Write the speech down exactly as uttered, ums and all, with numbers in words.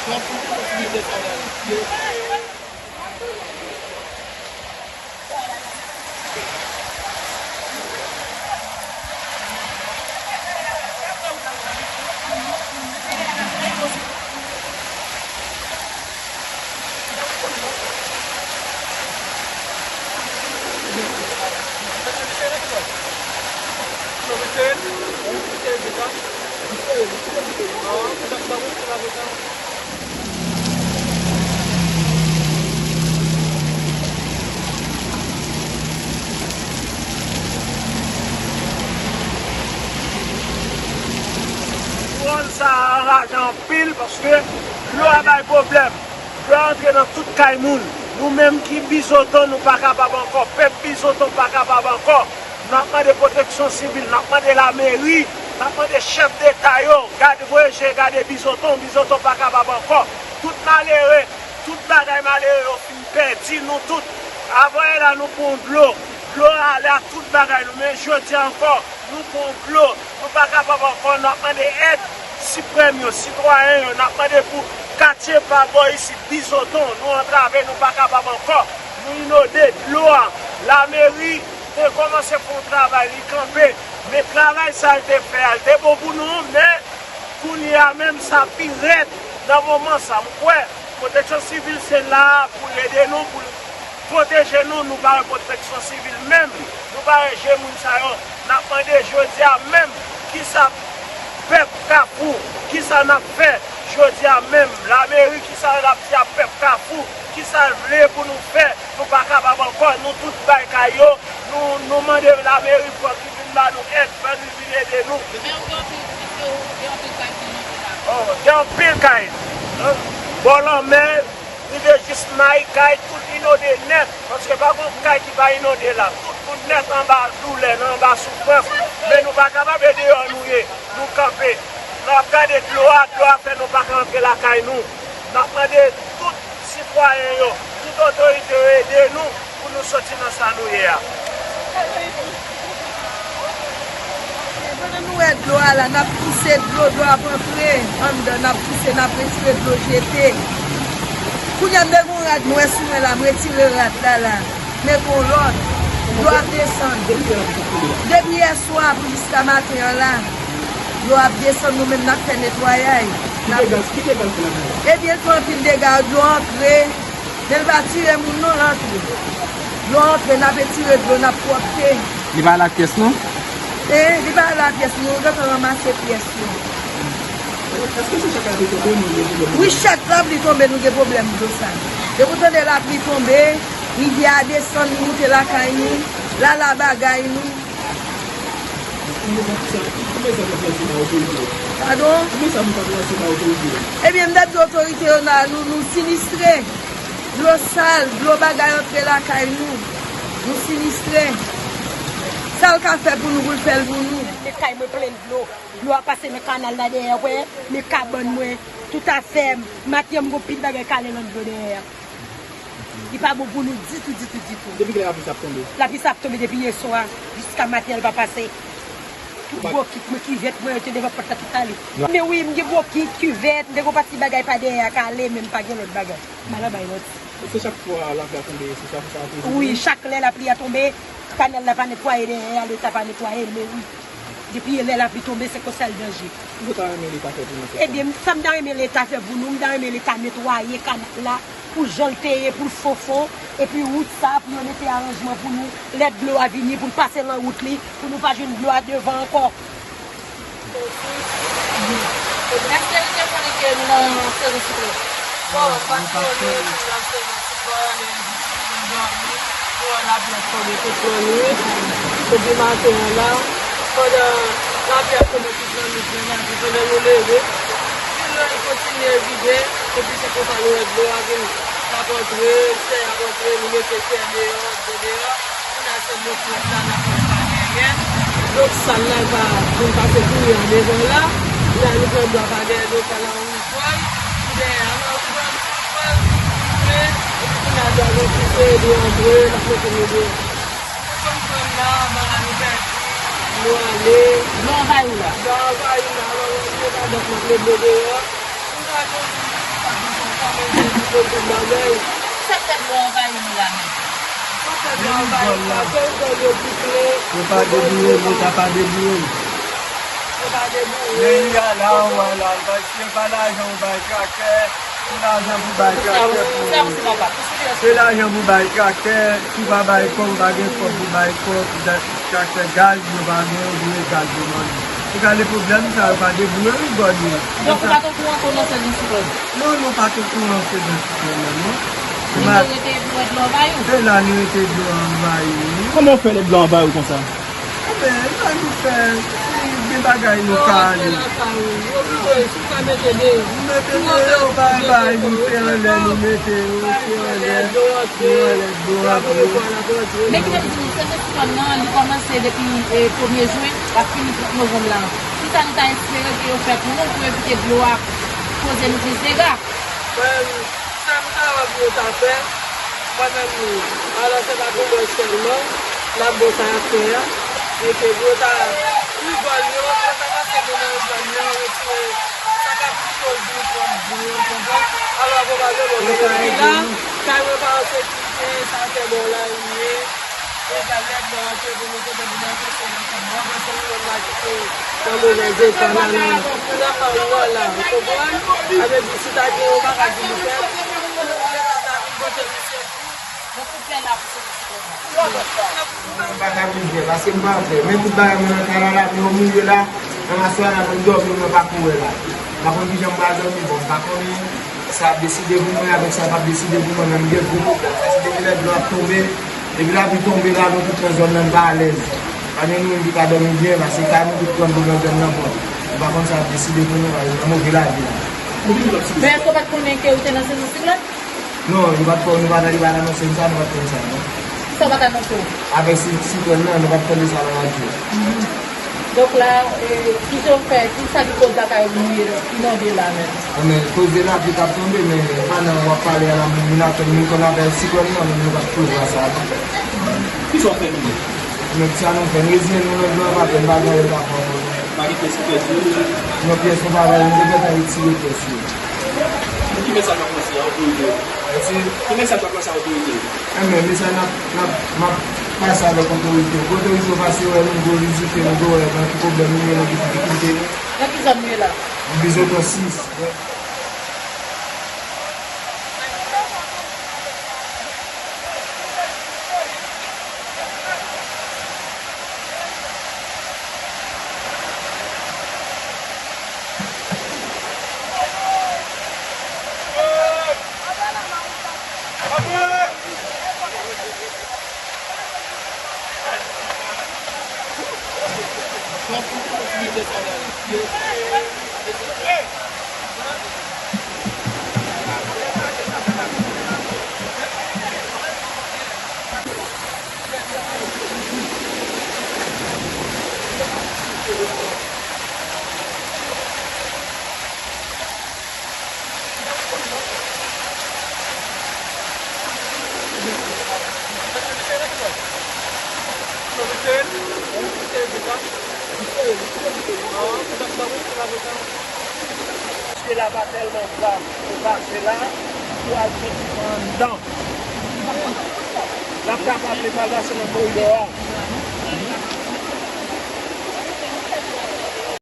Kouwòn sa a anrajan anpil paske dlo a bay pwoblèm. Dlo a antre nan tout kay moun. Nou menm ki Bizoton, nou pa kapab ankò. Pèp Bizoton pa kapab ankò. N ap mande pwoteksyon sivil, n ap mande lameri, n ap mande chèf deta yo, gade, voye je gade Bizoton, Bizoton pa kapab ankò. Tout malere, tout bagay malere yo fin pèdi nou tout. Avan yè la, nou pran dlo. Dlo a ale ak tout bagay nou, men jodi a ankò, nou pran dlo. Nou pa kapab ankò, n ap mande èd siprèm yo, sitwayen yo, n ap mande pou katye pa bò isit, Bizoton, nou antrave, nou pa kapab ankò. Nou inonde, dlo a, lameri te kòmanse fè yon travay, li kanpe. Men travay sa l te fè a, l te bon pou nou, men kounye a menm sa pi rèd nan moman sa. M kwè Pwoteksyon Sivil se la a pou l ede nou, pou l pwoteje nou. Nou pa wè Pwoteksyon Sivil menm, nou pa wè je moun sa yo. N ap mande jodi a menm, kisa pèp Kafou, kisa n ap fè jodi a menm? Lameri, kisa l ap di a pèp Kafou? Kisa l vle pou nou fè? Nou pa kapab ankò, nou tout bay kay yo. Nou, nou mande lameri fòk li vin ba nou èd, fòk li vin ede nou. Men ou gen anpil, piske ou gen anpil kay ki inonde la. Oh, gen anpil kay. Bò lanmè, rive jis may kay, tout inonde nèt. Paske pa gen kay ki pa inonde la. Tout moun nèt anba doulè, nan anba soufrans. Men nou pa kapab, e deyò nou ye. Nou kanpe. N ap gade dlo a, dlo a fè nou pa ka antre lakay nou. N ap mande tout sitwayen yo, tout otorite yo ede nou pou nou soti nan sa nou ye a. Pandan nou wè dlo a la, n ap pouse dlo, dlo ap antre anndan, n ap pouse, n ap retire dlo jete. Kounye a m te gen yon rad m wè sou mwen la, m retire rad la la. Men gon lòt, dlo ap desann. Depi yè swa pou jiska maten an la, dlo ap desann, nou menm n ap fè netwayay. Ki dega, ki dega l fè lakay la? Ebyen, l fè anpil dega, dlo antre, men l pa tiye moun non, l antre. Dlo antre, n ap retire dlo, n ap pwòpte. Li pa lakay pyès non? E, li pa lakay pyès, nou gentan ranmase pyès yo. Èske se chak la pli tonbe, nou gen pwoblèm? Wi, chak lapli tonbe, nou gen pwoblèm dlo sa. Depi w tande lapli tonbe, rivyè a desann, li moute lakay nou, l al a bagay nou. Ki mesaj, ki mesaj w ap lanse ba otorite yo? Padon? Ki mesaj w ap lanse ba otorite yo? Ebyen, m t ap di otorite yo, nou, nou sinistre. Dlo sal, dlo bagay antre lakay nou. Nou sinistre. Sa l ka fè pou nou, pou l fè l pou nou. Men kay mwen plen dlo. Dlo a pase nan kanal la dèyè, wè, men kabann mwen, tout afè m. Maten an, m gon pil bagay kale nan dlo dèyè a. Li pa bon pou nou ditou, ditou, ditou. Depi kilè lapli sa ap tonbe? Lapli sa ap tonbe depi yè swa, jiska maten an, l pa pase. Tout bokit mwen, kivèt mwen, yo te devan pòt la, tout ale. Men wi, m gen bokit, kivèt, m te gon pati bagay pa dèyè a kale, men m pa gen lòt bagay. M al anba yon lòt. Se chak fwa lapli a tonbe, se chak fwa sa ap rive? Wi, chak lè lapli a tonbe, kanal la pa netwaye dèyè a, Leta pa netwaye l, men wi. Depi lè lapli tonbe, se konsa l danje. Ki w ta renmen Leta fè pou nou, se sa? Ebyen, sa m ta renmen Leta fè pou nou, m ta renmen Leta netwaye kanal la, pou jan l te ye, pou l fon fon, epi wout sa, pou yo mete aranjman pou nou, lè dlo a vini, pou l pase nan wout li, pou nou pa jwenn dlo a devan ankò. Èske li te konnen ke nou nan sezon siklòn? Bon, pa t konnen nou nan sezon siklòn, e nou dòmi, nou wè lapli ap tonbe tout lannwit. Depi maten an la, pandan lapli ap tonbe tout lannwit, menm maten, pandan nou leve, dlo yo kontinye vide, epi se konsa nou wè dlo a vin, l ap antre, tè ap antre, nou mete tè deyò, dlo deyò. Kounye a se dlo pwòp la n ap mete pa dèyè. Dlo sal la, l pa, vin pase kounye a devan la. La, nou pran dlo a pa dèyè, dlo sal la, on rivyè, dèyè a, on rivyè, on rivyè. Men, epi kounye a, dlo a vin pouse, dlo antre, l ap mete nou deyò. Fanm, fanm la, anba la, nou pèdi. Dlo ale. Dlo anvayi w la. Dlo anvayi w la, alò, nou pa dòk, n ap met dlo deyò. Nou pa konn Sa k fè dlo anvayi nou la menm? Sa k fè dlo anvayi nou la, zòn, zòn yo bouke, yo pa debouye, leta pa debouye. Yo pa debouye. Peyi a la, ou wè la, l pa, se pa lajan ou bay traktè, se lajan pou bay traktè pou, se lajan pou bay traktè, si w pa bay kòb, ou pa gen kòb pou bay kòb, pou bay traktè, gaz, yo pa gen, yo boule gaz yo mande. Ou gade pwoblèm sa, yo pa debouye, wi, gòl yo. Donk, ou pa t okouran ke w lanse yon siklòn? Non, nou pa t okouran ke gen siklòn nan, non. Li te rete epi wè dlo anvayi w? Se la li rete dlo anvayi, wi. Kòman w fè lè dlo anvayi w konsa? Enben, sa nou fè, si gen bagay nou ka ale. Yo vin wè si w ka mete deyò. Nou mete deyò, pa anvayi, nou se anlè, nou mete yo, se anlè, se anlè, dlo antre. Men ki te di nou, sezon siklòn nan, li kòmanse depi, e, premye jen, l ap fini trant novanm la. Kisa nou ta espere ke yo fè pou nou, pou evite dlo a koze nou plis dega? Mwen, sa m ta wè pou yo ta fè, mwen menm, alò se pa pou mwen sèlman, n ap bon sa y ap fè a, men ke pou yo ta rigòl yo, pou yo ta pase moun nan zòn yo, retire sa k ap koz nou pran dlo, w konprann? Alò, konprann, yo bon, men epi la, kay mwen pa an sekirite, sa fè bò la rive. Sa vle di si ta gen yon bagay pou nou fè, pou nou ta vin pote misye tou. Mwen pa ka vin fè, paske m pa fè. Men tout bagay mwen nan kay la, la, men yo mouri la, nan aswè a la, mwen dòmi, mwen pa ko wè la. M pa konn kijan m pral dòmi, bon, m pa konnen. Sa ap deside pou mwen, avèk sa p ap deside pou mwen, men m gen gwo pwoblèm. Paske depi lè dlo ap tonbe, depi lapli tonbe la, nou tout nan zòn nan, n pa alèz. Pa gen nou menm ki ka dòmi byen, paske kay nou tout pran dlo nan zòn nan, bon. Nou pa konn sa ap deside pou nou, paske nou nan move lavi la. Men èske w pa t konnen ke ou te nan sezon siklòn? Non, nou pa t, nou pa t, li pa t anonse n sa, nou pa t konn sa, non. Kisa w pa t anonse w? Avèk si, siklòn nan, nou pa t tande sa nan radyo. Donk la, e, kisa w fè, kisa ki koz lakay ou inonde la menm? Enben, koz de lapli k ap tonbe, men pandan w ap pale a la, moun vin atann, moun konn avèk siklòn nan, men nou pa t prevwa sa, non. Kisa w fè menm? Men sa nou fè, n reziyen nou nan dlo a, pa gen bagay nou ka fè ankò, non. Pa gen pyès ki pèdi? Non, pyès nou pa bay, nou te gentan retire pyès yo. Ki mesaj w ap lanse a otorite yo? Ki mesaj w ap lanse a otorite yo? Enben, mesaj n ap, n ap, m ap pase avèk otorite yo. Pou otorite yo pase wè nou, dwe vizite nou, dwe wè nan ki pwoblèm nou ye, nan ki difikilte nou. Nan ki zòn nou ye la? Bizoton sis. Paske la pa tèlman grav, ou pase la, ou al soti pran anndan. L ap kapab, li pral pase nan koridò a.